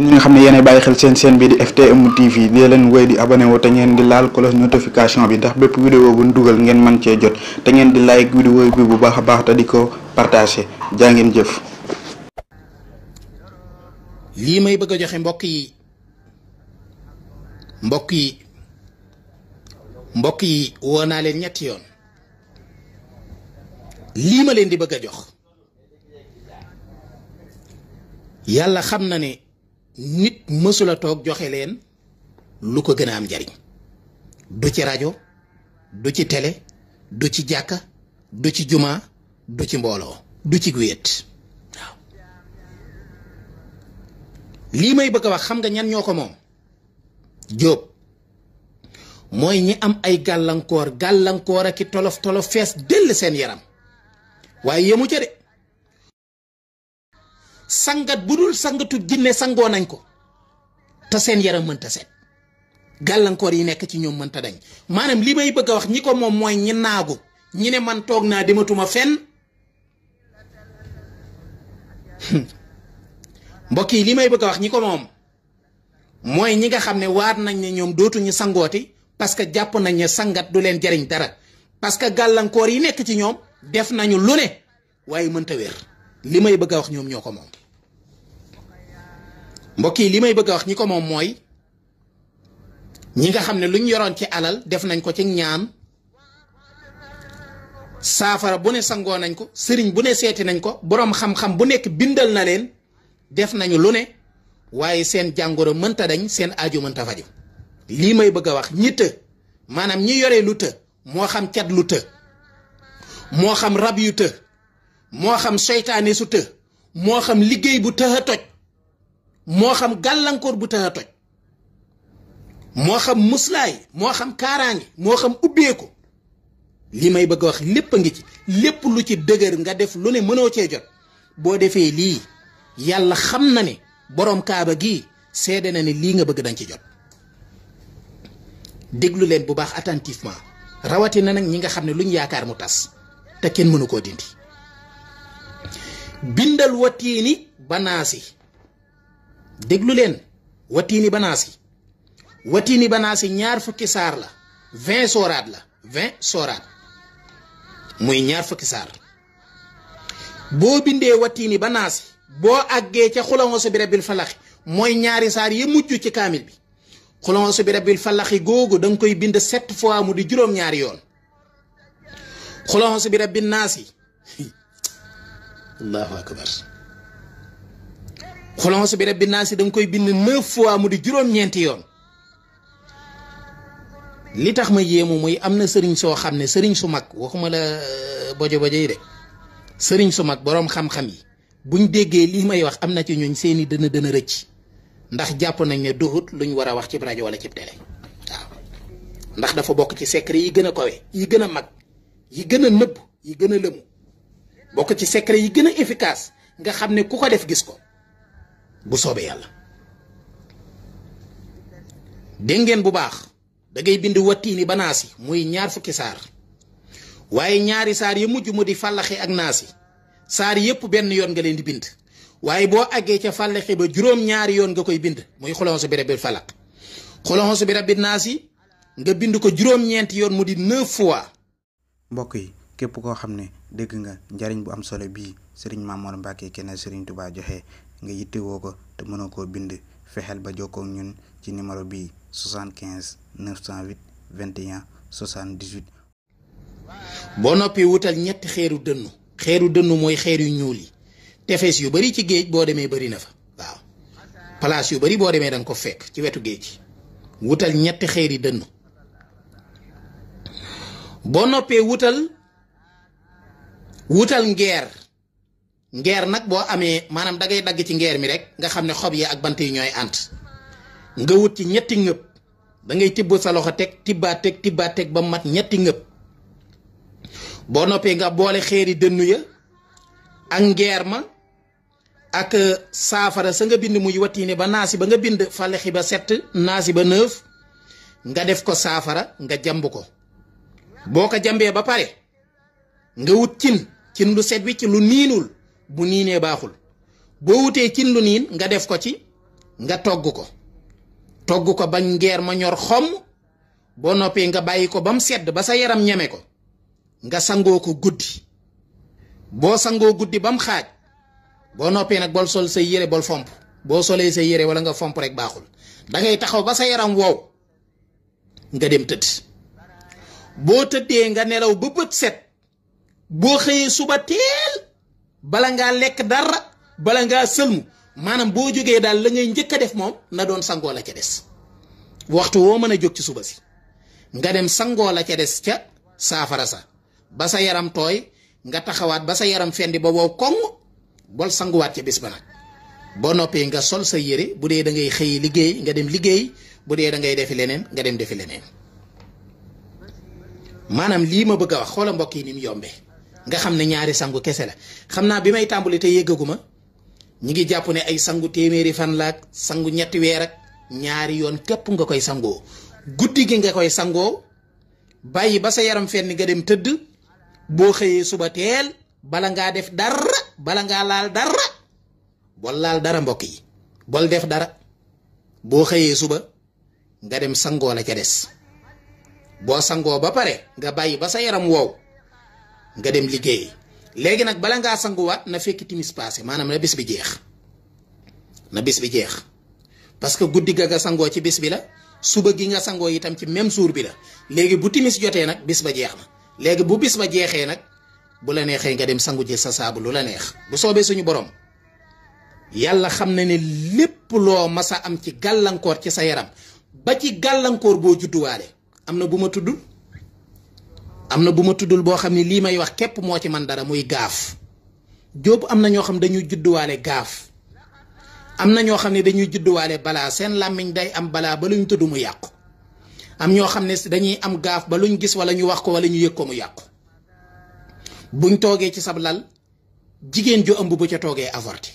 ñi nga xam ne yéenay bàyyi xel seen bi di FTM TV di leen wéy di abonné wu te ngeen di laal cloche notification bi ndax bépp vidéo bu ñu dugal ngeen mën cee jot te ngeen di like vidéo bi bu baax a baax te di ko partagé jaa ngeen jëf. lii may bëgg a joxe mbokk yi woo naa leen ñetti yoon lii ma leen di bëgg a jox yàlla xam na ne nit mësula toog joxe leen lu ko gën a am njariñ du ci rajo du ci télé du ci jàkka du ci juma du ci mbooloo du ci wéet waaw lii may bëgg a wax xam nga ñan ñoo ko moom Jóob mooy ñi am ay gàllankoor ak i tolof fees dell seen yaram waaye yemu ca de sangat bu dul sangatu jinne sangoo nañ ko te seen yaram mënta set gàllankoor yi nekk ci ñoom mënta dañ maanaam li may bëgg a wax ñi ko moom mooy ñi naagu ñi ne man toog naa dematuma fenn mbokk yi li may bëgg a wax ñi ko moom mooy ñi nga xam ne waat nañ ne ñoom dootuñu sangooti parce que jàpp nañ ne sangat du leen jariñ dara parce que gàllankoor yi nekk ci ñoom def nañu lu ne waaye mënta wér li may bëgg a wax ñoom ñoo ko moom mbokk yi li may bëgg a wax ñi ko moom mooy ñi nga xam ne luñ yoroon ci alal def nañ ko ci ñaan saafara bu ne sangoo nañ ko sëriñ bu ne seeti nañ ko boroom xam-xam bu nekk bindal na leen def nañu lu ne waaye seen jàngoro mënta dañ seen aajo mënta faju lii may bëgg a wax ñi të maanaam ñi yore lu të moo xam cat lu të moo xam rab yu të moo xam seytaane su të moo xam liggéey bu tëx a toj moo xam gàllankoor bu tëx a toj moo xam muslaay moo xam kaaraange moo xam ubbeeku li may bëgg a wax lépp a ngi ci lépp lu ci dëgër nga def lu ne mënoo cee jot boo defee lii yàlla xam na ne boroom kaaba gii seede na ne lii nga bëgg dañ ci jot déglu leen bu baax attentivement rawatina nag ñi nga xam ne luñ yaakaar mu tas te kenn mënu koo dindi bindal watiini banaasi déglu leen watiini banaasi ñaar fukki saar la 20 sooraat la 20 sooraat muy ñaar fukki saar boo bindee watiini banaasi boo àggee ca xulongosu bi rabbil falaxi mooy ñaari saar yi mujj ci kaamil bi xulongosu bi rabbil falaxi googu danga koy bind 7 fois mu di juróom-ñaari yoon xulongosu bi rabbin naasi allahu akbar xulongosu bi rabbin naasi danga koy bind 9 fois mu di juróom-ñeenti yoon li tax ma yéemu muy am na sëriñ soo xam ne sëriñ su mag waxuma la bojo yi de sëriñ su mag boroom xam-xam yi buñ déggee lii may wax am na ci ñooñ seeni dana rëcc ndax jàpp nañ ne duhut luñ war a wax ci rajo wala ci télé waaw ndax dafa bokk ci secret yi gën a kawe yi gën a mag yi gën a nëbb yi gën a lëmu bokk ci secret yi gën a efficace nga xam ne ku ko def gis ko bu soobee yàlla dégg ngeen bu baax da ngay bind watiini banaasi muy ñaar fukki saar waaye ñaari saar yi mujj mu di fàllaxi ak naasi saar yépp benn yoon nga leen di bind waaye boo àggee ca fàllaxi ba juróom-ñaari yoon nga koy bind muy xulongosu bi rabbil falaq xulongosu bi rabbin naasi nga bind ko juróom-ñeenti yoon mu di 9 fois. mbokk yi képp koo xam ne dégg nga njariñ bu am solo bii Serigne Mamour Mbacke kenn Serigne Touba joxe nga yittewoo ko te mënoo koo bind fexeel ba jokkoo ak ñun ci numéro bii 75 908 21 78. boo noppee wutal ñetti xeeru dënnu mooy xeer yu ñuul yi tefes yu bari ci géej boo demee bari na fa waaw place yu bari boo demee danga ko fekk ci wetu géej wutal ñetti xeeri dënnu boo noppee wutal ngeer nag boo amee maanaam dangay dagg ci ngeer mi rek nga xam ne xob yi ak bant yi ñooy ànd nga wut ci ñetti ngëb dangay tibb sa loxo teg tibbaat teg ba mat ñetti ngëb boo noppee nga boole xeeri dënnu ya ak ngeer ma ak saafara sa nga bind muy watiine ba naasi ba nga bind falaxi ba 7 naasi ba 9 nga def ko saafara nga jamb ko boo ko jambee ba pare nga wut cin lu set wi ci lu niinul bu niinee baaxul boo wutee cin lu niin nga def ko ci nga togg ko bañ ngeer ma ñor xomm boo noppee nga bàyyi ko ba mu sedd ba sa yaram ñeme ko nga sangoo ko guddi boo sangoo guddi ba mu xaaj boo noppee nag bol sol say yére bol fomp boo solee say yére wala nga fomp rek baaxul dangay taxaw ba sa yaram wow nga dem tëdd boo tëddee nga nelaw ba bët set boo xëyee suba teel bala ngaa lekk dara bala ngaa sëlmu maanaam boo jógee daal la ngay njëkk a def moom na doon sangoo la ca des waxtu woo mën a jóg ci suba si nga dem sangoo la ca des ca saafara sa ba sa yaram tooy nga taxawaat ba sa yaram fendi ba wow koŋ bol sanguwaat ca bis ba nag boo noppee nga sol sa yére bu dee da ngay xëy liggéey nga dem liggéey bu dee da ngay defi leneen nga dem defi leneen maanaam lii ma bëgg a wax xoola mbokk yi ni mu yombee nga xam ne ñaari sangu kese la xam naa bi may tàmbali te yëggaguma ñi ngi jàpp ne ay sangu téeméeri fan laak sangu ñetti weer ak ñaari yoon képp nga koy sangoo guddi gi nga koy sangoo bàyyi ba sa yaram fenn nga dem tëdd boo xëyee suba teel bala ngaa def dara bala ngaa laal dara bol laal dara mbokk yi bol def dara boo xëyee suba nga dem sangoo la ca des boo sangoo ba pare nga bàyyi ba sa yaram wow nga dem liggéey léegi nag bala ngaa sanguwaat na fekk timis passé maanaam na bis bi jeex parce que guddi ga nga sangoo ci bis bi la suba gi nga sangoo itam ci même jour bi la léegi bu timis jotee nag bis ba jeex na léegi bu bis ba jeexee nag bu la neexee nga dem sangu jël sa saabu lu la neex bu soobee suñu borom yàlla xam na ne lépp loo masa am ci gàllankoor ci sa yaram ba ci gàllankoor boo judduwaale am na bu ma tuddul boo xam ne lii may wax képp moo ci man dara muy gaaf jóob am na ñoo xam dañuy judduwaale gaaf am na ñoo xam ne dañuy judduwaale balaa seen làmmiñ day am balaa ba luñ tudd mu yàqu am ñoo xam ne dañuy am gaaf ba luñ gis wala ñu wax ko wala ñu yëg ko mu yàqu buñ toogee ci sab lal jigéen ju ëmb bu ca toogee avorté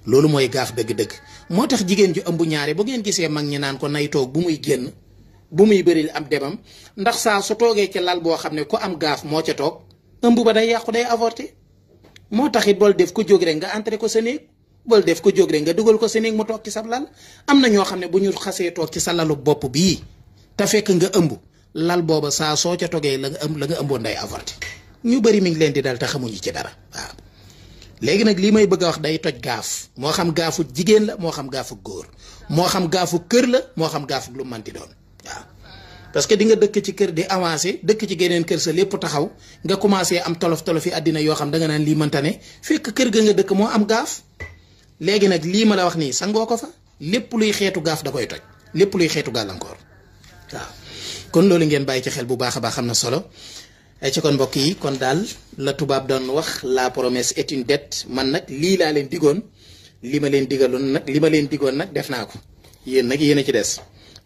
loolu mooy gaaf dëgg-dëgg moo tax jigéen ju ëmb ñaare bu ngeen gisee mag ñi naan ko nay toog bu muy génn bu muy bëril am demam ndax saa su toogee ci lal boo xam ne ku am gaaf moo ca toog ëmb ba day yàqu day avorté moo tax it bol def ko jóg rek nga entré ko sa néeg bol def ko jóg rek nga dugal ko sa néeg mu toog ci sab lal am na ñoo xam ne bu ñu xasee toog ci sa lalu bopp bii te fekk nga ëmb lal booba saa soo ca toogee la nga ëmboon day avorté ñu bëri mi ngi leen di dal te xamuñu ci dara waaw léegi nag lii may bëgg a wax day toj gaaf moo xam gaafu jigéen la moo xam gaafu góor moo xam gaafu kër la moo xam gaafu lu manti doon waaw parce que di nga dëkk ci kër di avancé dëkk ci geneen kër sa lépp taxaw nga commencé am tolof yi àddina yoo xam da nga naan lii mënta ne fekk kër ga nga dëkk moo am gaaf léegi nag lii ma la wax nii sangoo ko fa lépp luy xeetu gaaf da koy toj lépp luy xeetu gàllankoor waaw kon loolu ngeen bàyyi ci xel bu baax a baax xam na solo ay ci kon mbokk yi kon daal la tubaab doon wax la promesse est une dette man nag lii laa leen digoon li ma leen digoon nag def naa ko yéen nag yéen a ci des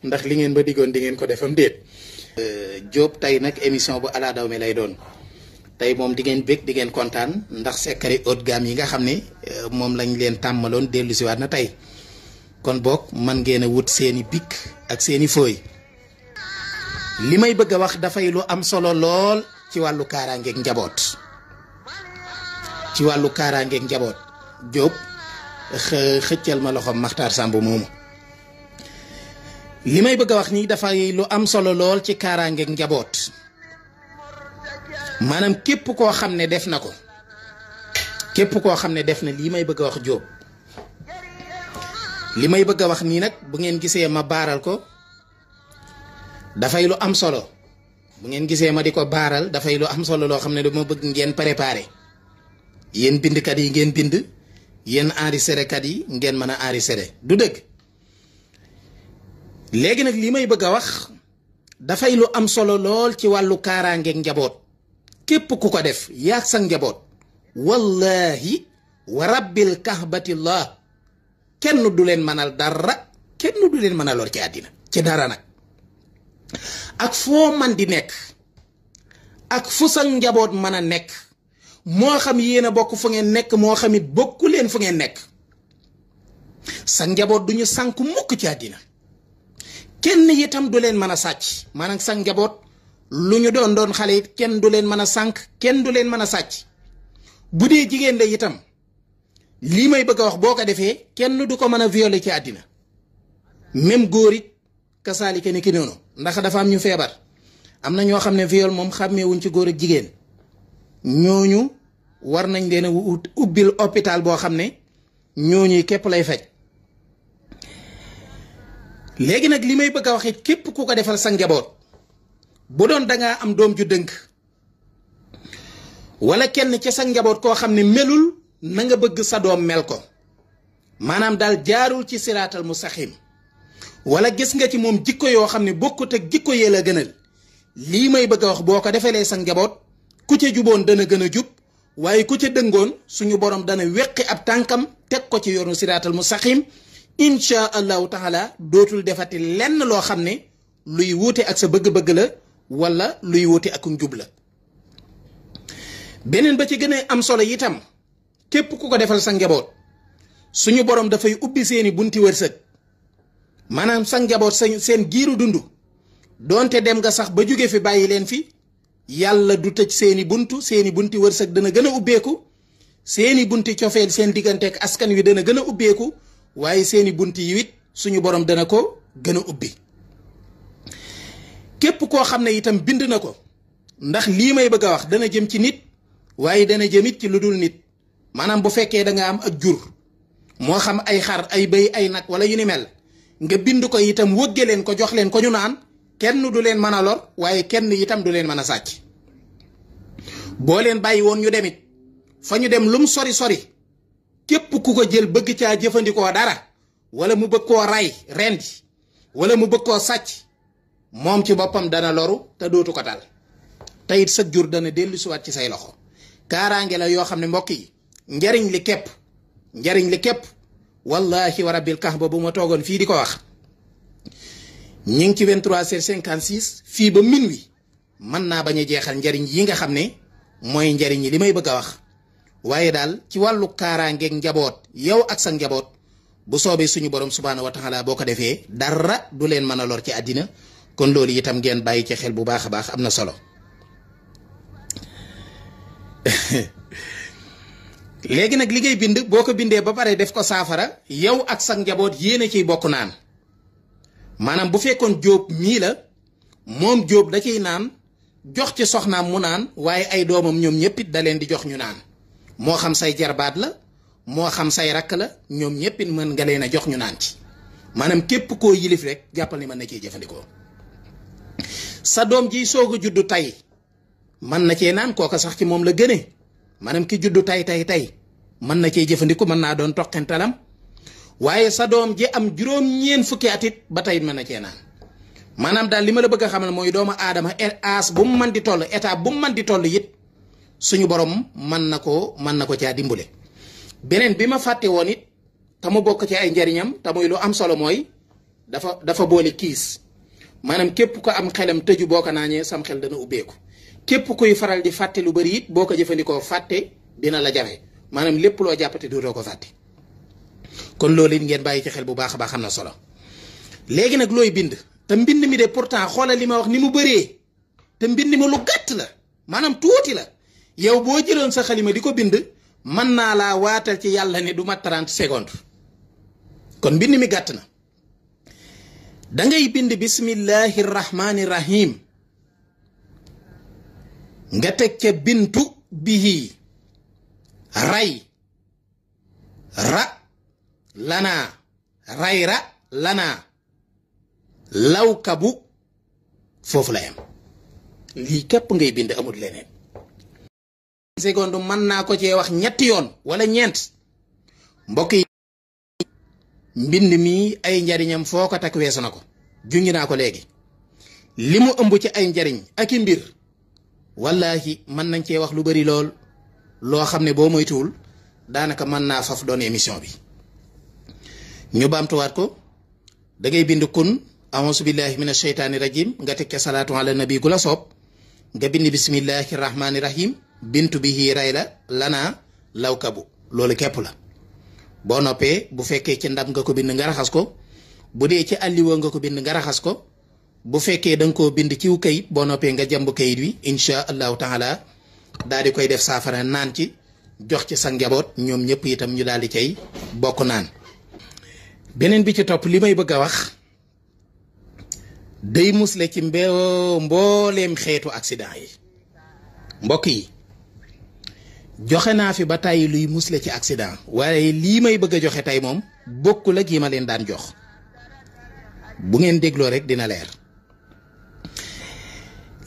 ndax li ngeen ba digoon di ngeen ko defam déet Diop tey nag émission bu ala daw mi lay doon tey moom di ngeen bég di ngeen kontaan ndax secret haut de gamme yi nga xam ne moom lañ leen tàmmaloon dellu siwaat na tey kon boog man ngeen a wut seeni bic ak seeni feuille li may bëgg a wax dafay lu am solo lool ci wàllu kaaraangeeg njaboot Diop xëccal ma loxoom Makhtar Samb moomu li may bëgg a wax nii dafay lu am solo lool ci kaaraangeeg njaboot maanaam képp koo xam ne def na ko képp koo xam ne def na lii may bëgg a wax Diop li may bëgg a wax nii nag bu ngeen gisee ma baaral ko dafay lu am solo bu ngeen gisee ma di ko baaral dafay lu am solo loo xam ne dama bëgg ngeen préparé yéen bindkat yi ngeen bind yéen enregistré kat yi ngeen mën a enregistré du dëgg léegi nag li may bëgg a wax dafay lu am solo lool ci wàllu kaaraangeeg njaboot képp ku ko def yaag sa njaboot wallahi wa rabbil kahbatillah kenn du leen mënal dara kenn du leen mën a lor ci àddina ci dara nag ak foo man di nekk ak fu sa njaboot mën a nekk moo xam yéen a bokk fu ngeen nekk moo xam it bokku leen fu ngeen nekk sa njaboot du ñu sànk mukk ci àddina kenn itam du leen mën a sàcc maanaam sa njaboot lu ñu doon xale it kenn du leen mën a sànk kenn du leen mën a sàcc bu dee jigéen la itam lii may bëgg a wax boo ko defee kenn du ko mën a violer ci àddina même góor it kasaalika ni ki noonu ndax dafa am ñu feebar am na ñoo xam ne viol moom xàmmeewuñ ci góor ak jigéen ñooñu war nañ leen a ubbil hôpital boo xam ne ñooñu képp lay faj. léegi nag li may bëgg a wax it képp ku ko defal sa njaboot bu doon dangaa am doom ju dënk wala kenn ca sa njaboot koo xam ne melul na nga bëgg sa doom mel ko maanaam daal jaarul ci siraatal mustaqiim wala gis nga ci moom jikko yoo xam ne bokkut ak jikko yee la gënal lii may bëgg a wax boo ko defalee sa njaboot ku ca juboon dana gën a jub waaye ku ca dëngoon suñu borom dana weqi ab tànkam teg ko ci yoonu siraatal mustaqiim incha allahu taala dootul defati lenn loo xam ne luy wuute ak sa bëgg-bëgg la wala luy wuute ak njub la. beneen ba ci gën a am solo itam képp ku ko defal sa njaboot suñu borom dafay ubbi seeni bunti wërsëg maanaam sa njaboot seen giiru dund doonte dem nga sax ba jóge fi bàyyi leen fi yàlla du tëj seeni bunti wërsëg dana gën a ubbeeku seeni bunti cofeel seen digganteek askan wi dana gën a ubbeeku waaye seeni bunti yi it suñu borom dana ko gën a ubbi. képp koo xam ne itam bind na ko ndax lii may bëgg a wax dana jëm ci nit waaye dana jëmit ci lu dul nit maanaam bu fekkee da nga am ak jur moo xam ay xar ay bëy ay nag wala yu ni mel nga bind ko itam wëgge leen ko jox leen ko ñu naan kenn du leen mën a lor waaye kenn itam du leen mën a sàcc. boo leen bàyyi woon ñu demit fa ñu dem lum sori sori képp ku ko jël bëgg caa jëfandikoo dara wala mu bëgg koo ray rendi wala mu bëgg koo sàcc moom ci boppam dana loru te dootu ko dal te it sa jur dana dellu siwaat ci say loxo. kaaraange la yoo xam ne mbokk yi njariñ li képp wallahi wa rabbil kahba bu ma toogoon fii di ko wax ñi ngi ci 23h56 fii ba minuit mën naa bañ a jeexal njariñ yi nga xam ne mooy njariñ yi li may bëgg a wax waaye daal ci wàllu kaaraangeeg njaboot yow ak sa njaboot bu soobee suñu borom subhaanahu wa taala boo ko defee dara du leen mën a lor ci àddina kon loolu itam ngeen bàyyi ci xel bu baax a baax am na solo. léegi nag li ngay bind boo ko bindee ba pare def ko saafara yow ak sa njaboot yéen a ciy bokk naan maanaam bu fekkoon jóob mii la moom jóob da ciy naan jox ci soxnaam mu naan waaye ay doomam ñoom ñëpp it da leen di jox ñu naan moo xam say jarbaat la moo xam say rakk la ñoom ñëpp it mën nga leen a jox ñu naan ci maanaam képp koo yilif rek jàppal ni mën na ciy jëfandikoo. sa doom ji soog a juddu tey mën na cee naan kooka sax ci moom la gënee maanaam ki juddu tey mën na cee jëfandiku mën naa doon toqentalam waaye sa doom ji am juróom-ñeent fukki at it ba tey mën na cee naan maanaam daal li ma la bëgg a xamal mooy doomu aadama aas bu mu mën di toll état bu mu mën di toll it suñu borom mën na ko caa dimbale. beneen bi ma fàtte woon it te mu bokk ci ay njariñam te muy lu am solo mooy dafa boole kiis maanaam képp ko am xelam tëju boo ko naanee sam xel dana ubbeeku. képp kuy faral di fàtte lu bari it boo ko jëfandikoo fàtte dina la jafe maanaam lépp loo jàppate dootoo ko fàtte kon loolu it ngeen bàyyi ci xel bu baax a baax am na solo. léegi nag looy bind te mbind mi de pourtant xoolal li ma wax ni mu bëree te mbind mi lu gàtt la maanaam tuuti la yow boo jëloon sa xalima di ko bind mën naa laa waatal ci yàlla ne du ma 30 secondes kon mbind mi gàtt na. da ngay bind bismillahi rahmaani rahim. nga teg ca bintu bihi ray ra lanaa rayra lanaa lawkabu foofu la yam lii képp ngay bind amul leneen. seconde mën naa ko cee wax ñetti yoon wala ñeent mbokk yi mbind mi ay njariñam foo ko takk weesu na ko junj naa ko léegi li mu ëmb ci ay njariñ ak i mbir wallahi mën nañ cee wax lu bari lool loo xam ne boo moytuwul daanaka mën naa faf doon émission bi ñu baamtuwaat ko da ngay bind kun a'uuzu billahi mina sheytaani rajim nga teg ca salaatu ala nabi gu la soob nga bind bismillahi rahmaani rahim bintu bihi rayla lanaa lawkabu loolu képp la boo noppee bu fekkee ci ndab nga ko bind nga raxas ko bu dee ci àlliwoo nga ko bind nga raxas ko bu fekkee da nga koo bind ciw kayit boo noppee nga jàmb kayit wi incha allahu taala daal di koy def saafara naan ci jox ci sa njaboot ñoom ñëpp itam ñu daal di cay bokk naan. beneen bi ci topp li may bëgg a wax day musle ci mbooleem xeetu accident yi mbokk yi joxe naa fi ba tàyyi luy musle ci accident waaye lii may bëgg a joxe tey moom bokkul ak yi ma leen daan jox bu ngeen dégloo rek dina leer.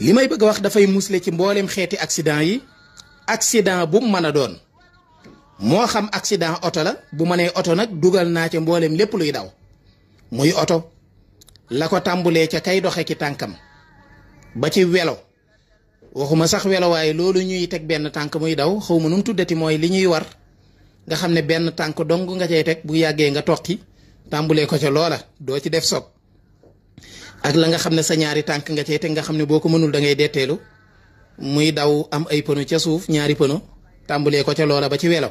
li may bëgg a wax dafay musle ci mbooleem xeeti accident yi accident bu mu mën a doon moo xam accident oto la bu ma nee oto nag dugal naa ca mbooleem lépp luy daw muy oto la ko tàmbulee ca kay doxe ki tànkam ba ci welo waxuma sax welo waaye loolu ñuy teg benn tànk muy daw xaw ma nu mu tuddati mooy li ñuy war nga xam ne benn tànk dong nga cay teg bu yàggee nga toqi tàmbulee ko ca loola doo ci def soog ak la nga xam ne sa ñaari tànk nga cay teg nga xam ne boo ko mënul da ngay detteelu muy daw am ay pëno ca suuf ñaari pëno tàmbulee ko ca loola ba ci welo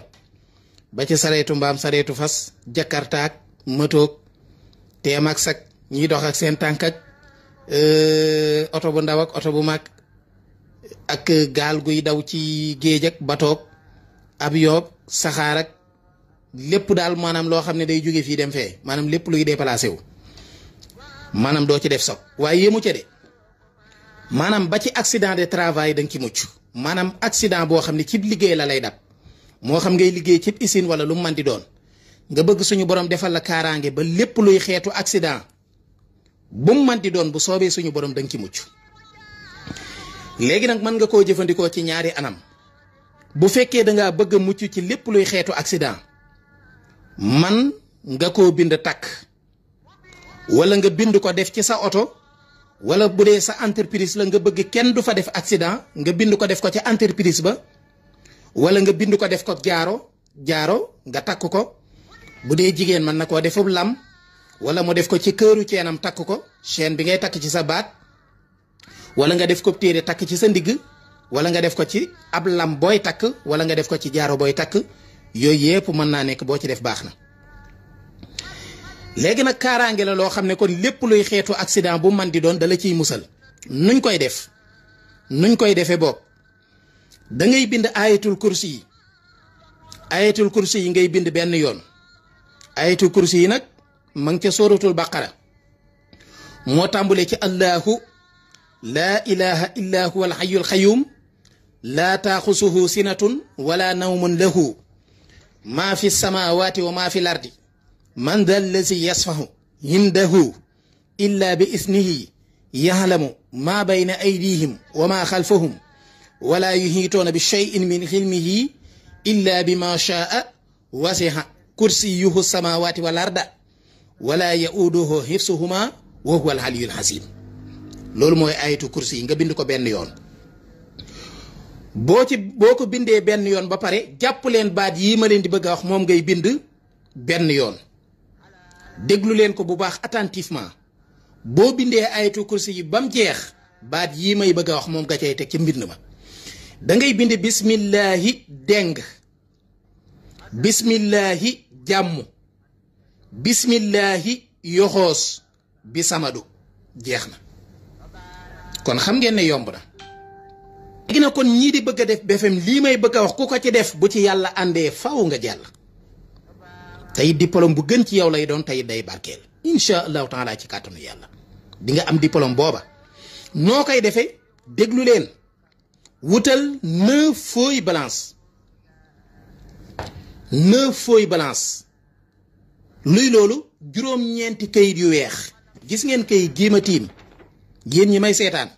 ba ci sareetu mbaam sareetu fas jakartaak mëtoog teem ak sak ñiy dox ak seen tànk ak oto bu ndaw ak oto bu mag ak gaal guy daw ci géej ak batoog ab yoob saxaar ak lépp daal maanaam loo xam ne day jóge fii dem fee maanaam lépp luy déplacé wu maanaam doo ci def soog waaye yemu ca de maanaam ba ci accident de travail da nga ci mucc maanaam accident boo xam ne cib liggéey la lay dab moo xam ngay liggéey cib usine wala lu mu mën di doon nga bëgg suñu borom defal la kaaraange ba lépp luy xeetu accident bu mu mën di doon bu soobee suñu borom da nga ci mucc. léegi nag mën nga koo jëfandikoo ci ñaari anam bu fekkee da ngaa bëgg a mucc ci lépp luy xeetu accident man nga koo bind takk wala nga bind ko def ci sa oto wala bu dee sa entreprise la nga bëgg kenn du fa def accident nga bind ko def ko ci entreprise ba wala nga bind ko def ko jaaro nga takk ko bu dee jigéen mën na koo defub lam wala mu def ko ci këru ceenam takk ko chaîne bi ngay takk ci sa baat wala nga def ko téere takk ci sa ndigg wala nga def ko ci ab lam booy takk wala nga def ko ci jaaro booy takk yooyu yëpp mën naa nekk boo ci def baax na. léegi nag kaaraange la loo xam ne kon lépp luy xeetu accident bu man di doon dala ciy musal nuñ koy defee boog da ngay bind ayatul kursi yi ngay bind benn yoon ayatul kursi yi nag ma ngi ca sóoratul baqara moo tàmbulee ci allahu laa ilaha illa huwa alxayul xayum laa taaxusuhu sinatun wala nawmun lahu maa fi samawati wa maa fi lardi man da allazi yasfahu indahu illa bi isnihi yaxlamu maa bayna aydihim wa maa xalfahum wala yuhiitoona bi cheyin min xilmihi illa bi ma shaa wasiha kursiyuhu samawati wal arda wala yauduhu xifsuhuma wa huwa alxaliyul xasim loolu mooy ayatu kursi yi nga bind ko benn yoon boo ko bindee benn yoon ba pare jàpp leen baat yii ma leen di bëgg a wax moom ngay bind benn yoon déglu leen ko bu baax attentivement boo bindee ayatu kursi yi ba mu jeex baat yii may bëgg a wax moom nga cay teg ci mbind ma da ngay bind bismillahi deng bismillahi jàmm bismillahi yoxoos bi samadu jeex na kon xam ngeen ne yomb na. léegi na kon ñii di bëgg a def BFM lii may bëgg a wax ku ko ci def bu ci yàlla àndee faw nga jàll tey diplôme bu gën ci yow lay doon tey day barkeel incha allahu taala ci kàttanu yàlla di nga am diplôme booba noo koy defee déglu leen wutal 9 feuilles blanches luy loolu juróom-ñeenti kayit yu weex gis ngeen kayit gii ma tiim yéen ñi may seetaan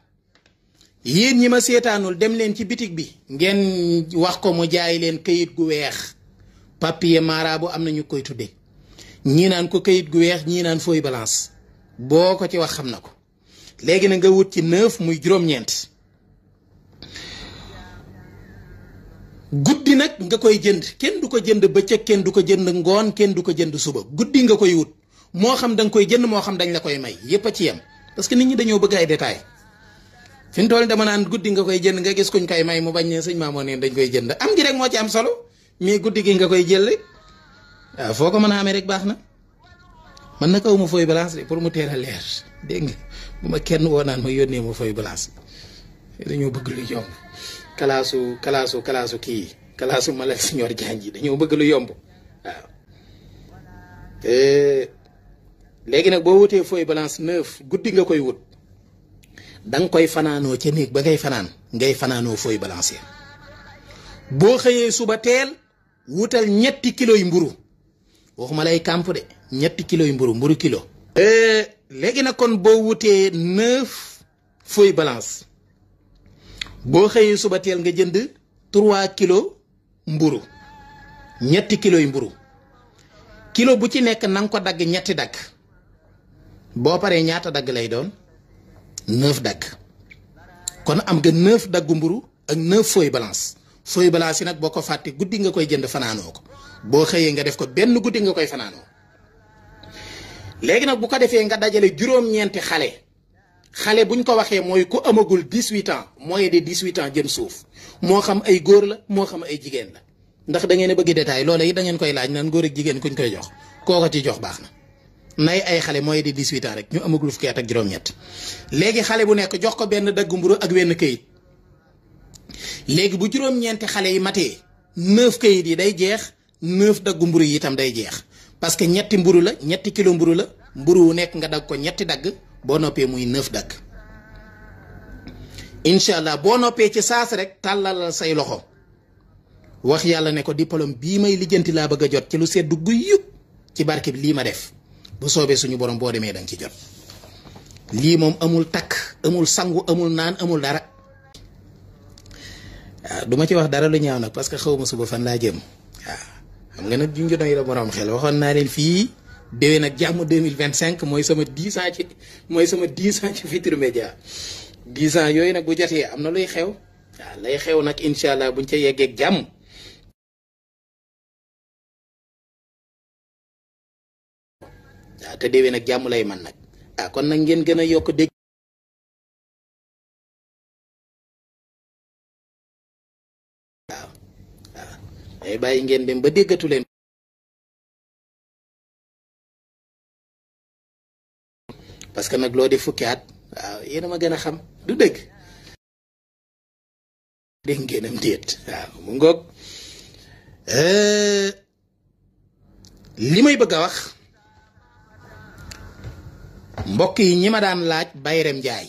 yéen ñi ma seetaanul dem leen ci bitig bi ngeen wax ko mu jaay leen kayit gu weex papier marabu am na ñu koy tudde ñii naan ko kayit gu weex ñii naan feuille blanche boo ko ci wax xam na ko léegi na nga wut ci 9 muy juróom-ñeent guddi nag nga koy jënd kenn du ko jënd bëccëg kenn du ko jënd ngoon kenn du ko jënd suba guddi nga koy wut moo xam da nga koy jënd moo xam dañ la koy may yépp a ci yem parce que nit ñi dañoo bëgg ay détails fi mu toll dama naan guddi nga koy jënd nga gis kuñ koy may mu bañ ne sëñ Maamoor neen dañ koy jënd am gi rek moo ci am solo mais guddi gi nga koy jël waaw foo ko mën a amee rek baax na man nag aw ma feuille blanche de pour mu teel a leer dégg nga bu ma kenn woo naan ma yónnee ma feuille blanche dañoo bëgg lu yomb kalaasu kii kalaasu Malal Signor Diagne yi dañoo bëgg lu yomb waaw léegi nag boo wutee feuille balance 9 guddi nga koy wut danga koy fanaanoo ca néeg ba ngay fanaan ngay fanaanoo feuille balance ya boo xëyee suba teel wutal 3 kilos yu mburu waxuma lay camp de 3 kilos yu mburu kilo léegi nag kon boo wutee 9 feuille balance boo xëyee suba teel nga jënd 3 kilos mburu 3 kilos yu mburu kilo bu ci nekk na nga ko dagg 3 dagg boo paree ñaata dagg lay doon 9 dagg kon am nga 9 daggu mburu ak 9 feuille balance yi nag boo ko fàtte guddi nga koy jënd fanaanoo ko boo xëyee nga def ko benn guddi nga koy fanaanoo léegi nag bu ko defee nga dajale juróom-ñeenti xale buñ ko waxee mooy ku amagul 18 ans mooy de 18 ans jëm suuf moo xam ay góor la moo xam ay jigéen la ndax da ngeen a bëgg détail loola yi da ngeen koy laaj naan góor ak jigéen kuñ koy jox kooko ci jox baax na nay ay xale mooy de 18 ans rek ñu amagul fukki at ak juróom-ñett léegi xale bu nekk jox ko benn daggu mburu ak wenn këyit léegi bu juróom-ñeenti xale yi matee 9 këyit yi day jeex 9 daggu mburu yi itam day jeex parce que 3 mburu la 3 kilo mburu la mburu wu nekk nga dagg ko 3 dagg boo noppee muy 9 dagg incha allah boo noppee ci saas rek tàllalal say loxo wax yàlla ne ko diplôme bii may lijjanti laa bëgg a jot ci lu sedd guyu ci barke bi lii ma def bu soobee suñu borom boo demee danga ci jot lii moom amul takk amul sangu amul naan amul dara waaw du ma ci wax dara lu ñaaw nag parce que xaw ma suba fan laa jëm waaw xam nga nag junj doy la borom xel waxoon naa leen fii déwén nag jàmm 2025 mooy sama 10 ans ci Futurs Médias 10 ans yooyu nag bu jotee am na luy xew waaw lay xew nag incha allah buñ ca yeggee jàmm. waaw te déwén nag jàmm lay man nag kon nag ngeen gën a yokk dégg. waaw ay bàyyi ngeen dem ba déggatu leen. parce que nag loo def fukki at waaw yéen a ma gën a xam du dëgg dégg ngeenam déet waaw mu ngoog li may bëgg a wax mbokk yi ñi ma daan laaj Bayrem Njaay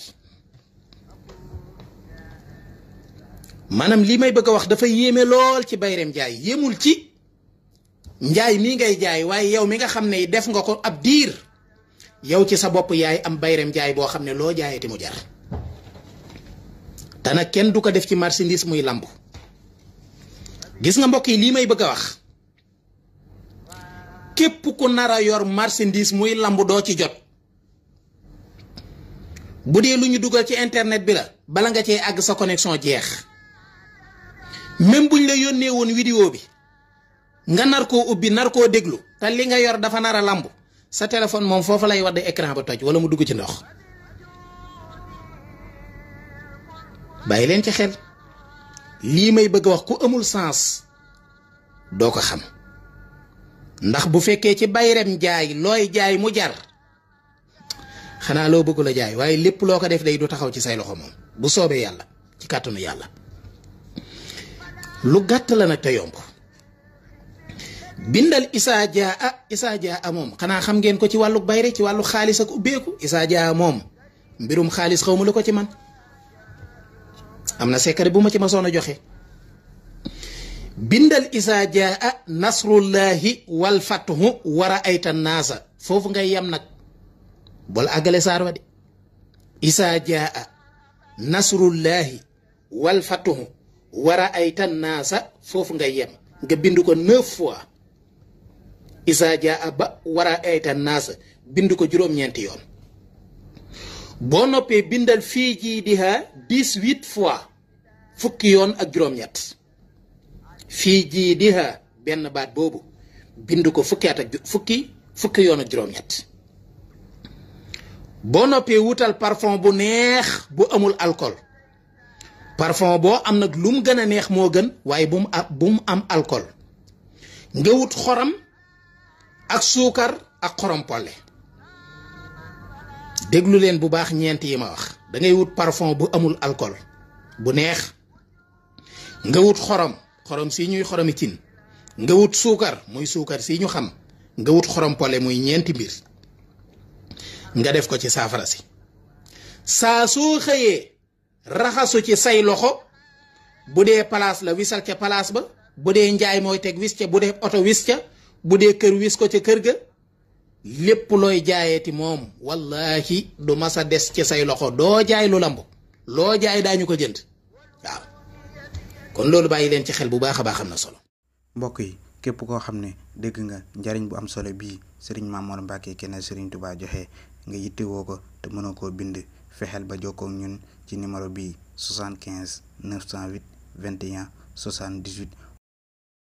maanaam li may bëgg a wax dafa yéeme lool ci Bayrem Njaay yéemul ci njaay mii ngay jaay waaye yow mi nga xam ne def nga ko ab diir yow ci sa bopp yaay am Bayrem Njaay boo xam ne loo jaayati mu jar te nag kenn du ko def ci marchandise muy lamb gis nga mbokk yi lii may bëgg a wax képp ku nar a yor marchandise muy lamb doo ci jot bu dee lu ñu dugal ci internet bi la bala nga cee àgg sa connexion jeex même buñ la yónnee woon vidéo bi nga nar koo ubbi nar koo déglu te li nga yor dafa nar a lamb sa téléphone moom foofu lay wadd écran ba toj wala mu dugg ci ndox bàyyi leen ci xel lii may bëgg a wax ku amul sens doo ko xam ndax bu fekkee ci Bayrem Njaay looy jaay mu jar xanaa loo bëgg la jaay waaye lépp loo ko def day du taxaw ci say loxo moom bu soobee yàlla ci kàttanu yàlla lu gàtt la nag te yomb bindal Issa Dia moom xanaa xam ngeen ko ci wàllu bayre ci wàllu xaalis ak ubbeeku Issa Dia moom mbirum xaalis xaw ma la ko ci man am na secret bu ma ci masoon a joxe bindal Issa Dia nasrullahi wal fathu wara ayta naasa foofu ngay yem nag bol àggale saar wa de Issa Dia nasrullahi wal fathu wara ayta naasa foofu ngay yem nga bind ko 9 fois Issa Dia ba wara ayta naasa bind ko juróom-ñeenti yoon boo noppee bindal fii jii diha 18 fois fukki yoon ak juróom-ñett fii jii diha benn baat boobu bind ko fukki yoon ak juróom-ñett boo noppee wutal parfum bu neex bu amul alcool parfum boo am nag lu mu gën a neex moo gën waaye bu mu am alcool nga wut xorom ak suukar ak xorom polle déglu leen bu baax ñeent yi ma wax da ngay wut parfum bu amul alcool bu neex nga wut xorom si ñuy xoromi cin nga wut suukar muy suukar si ñu xam nga wut xorom pole muy ñeenti mbir nga def ko ci saafara si saa soo xëyee raxasu ci say loxo bu dee palaas la wisal ca palaas ba bu dee njaay mooy teg wis ca bu dee oto wis ca bu dee kër wis ko ca kër ga lépp looy jaayeeti moom wallahi du masa des ci say loxo doo jaay lu lamb loo jaay daañu ko jënd waaw kon loolu bàyyi leen ci xel bu baax a baax am na solo. mbokk yi képp koo xam ne dégg nga njariñ bu am solo bii Serigne Mamor Mbacke kenn Serigne Touba joxe nga yittewoo ko te mënoo koo bind fexeel ba jokkoo ak ñun ci numéro bii 75 908 21 78